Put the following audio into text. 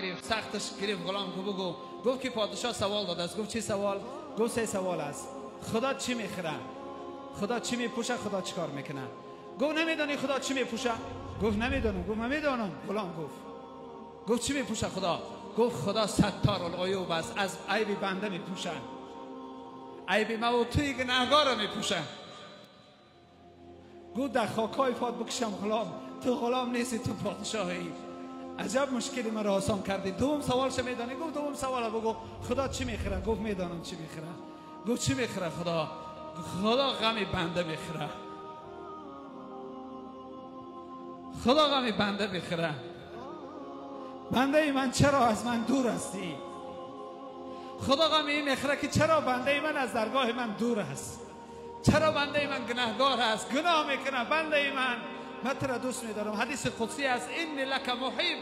گرفت، سختش گرفت غلام کو بگو. گفت که پادشاه سوال داده است. گفت چی سوال؟ گفت سه سوال است. خدا چی میخوره؟ خدا چی میپوشه؟ خدا چیکار میکنه؟ گفت نمیدانی خدا چی میپوشه؟ گفت نمیدانم. گفت من میدانم. غلام گفت. گفت چی میپوشه خدا؟ گفت خدا ستار العیوب است، از عیب بنده میپوشه، عیب ما و توی گناهگار را میپوشه. گفت در خاکای پاد بکشم غلام، تو غلام نیستی، تو پادشاهی. عجب مشکلی مرا آسان کردی. دوم سوالش میدانی؟ گفت دوم سوال بگو. خدا چی میخوره؟ گفت میدانم چی میخوره. گفت چی میخوره خدا؟ خدا غم بنده میخوره. خدا غم بنده میخوره. بنده من چرا از من دور هستی؟ خدا غم این میخوره که چرا بنده من از درگاه من دور است؟ چرا بنده من گناهگار است؟ گناه میکنه بنده من. من تو را دوست میدارم. حدیث قدسی است، این لک محب،